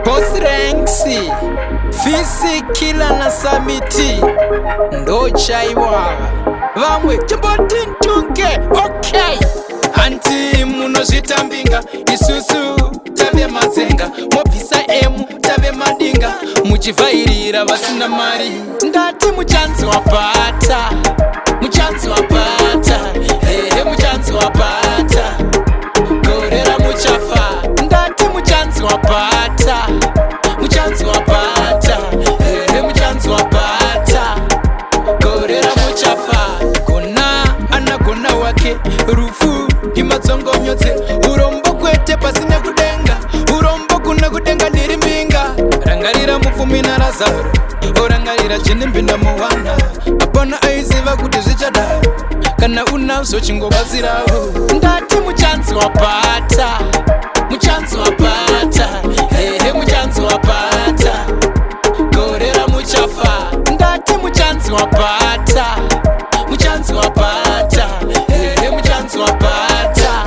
Boss Ranks, Fisi Killer na Samiti ndochaiwa vamwe chimboti ntunge. Okay, hanti munozvitambinga, isusu tave madzenga, mobvisa emu tave madinga, muchivhairira vasina mari. Ndati muchanzi wabhata, muchanzi wabhata, hehe, muchanzi wabhata, gore ramuchafa. Ndati muchanzi wabhata, muchanzi wabhata, hehe, muchanzi wabhata, gore ramuchafa. Gona anagona wake, rufu imadzongonyodze, urombo kwete pasina kudenga, urombo kuna kudenga ndiri mbinga. Rangarira mupfumi naRazaro, orangarira chinimbi muwana, hapana aiziva kuti zvichadaro. Kana unazvo chingobatsirawo. Ndati muchanzi wabhata, muchanzi wabhata, hehe, muchanzi wabhata, gore ramuchafa. Ndati muchanzi wabhata, muchanzi wabhata, hehe, muchanzi wabhata,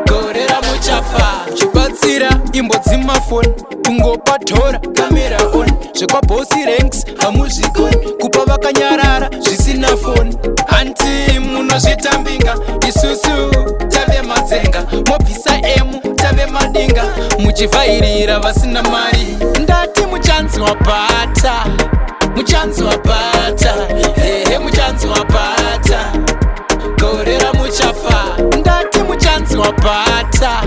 gore ramuchafa. Chibatsira imbodzimafoni kungopa tora camera on, zvekwaBoss Ranks hamuzvikoni kupa vakanyarara zvisina foni. Hanti munozvitambinga, isusu tave madzenga, mobvisa emu tave madinga, muchivhairira vasina mari. Ndati muchanzi wabhata, muchanzi wabhata, hehe, muchanzi wabhata, gore ramuchafa. Ndati muchanzi wabhata,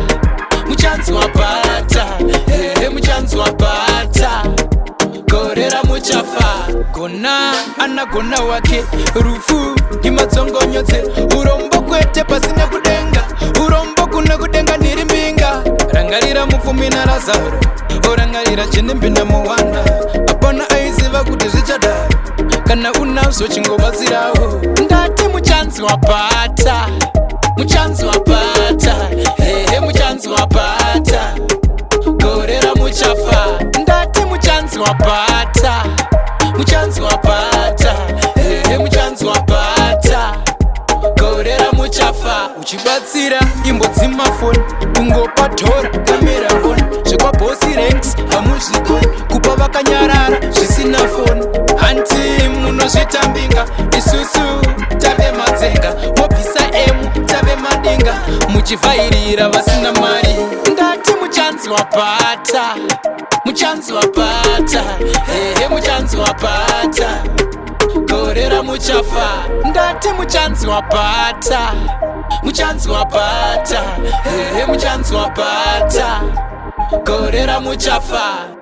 muchanzi wabhata, hehe, muchanzi wabhata, gore ramuchafa. Gona anagona wake, rufu imadzongonyodze, urombo kwete pasina kudenga, urombo kuna kudenga ndiri mbinga. Rangarira mupfumi naRazaro, orangarira chinimbi muwana, hapana aiziva kuti zvichadaro. Kana unazvo chingobatsirawo. Ndati muchanzi wabhata, muchanzi wabhata, hehe, muchanzi wabhata, gore ramuchafa. Ndati muchanzi wabhata, muchanzi wabhata, hehe, muchanzi wabhata, gore ramuchafa. Uchibatsira imbodzimafoni kungopa tora camera on, zvekwaBoss Ranks hamuzvikoni kupa vakanyarara zvisina foni. Hanti munozvitambinga, isusu tave madzenga, mobvisa emu tave madinga, muchivhairira vasina mari. Ndati muchanzi wabhata, muchanzi wabhata, hehe, muchanzi wabhata, gore ramuchafa. Ndati muchanzi wabhata, muchanzi wabhata, hehe, muchanzi wabhata, gore ramuchafa.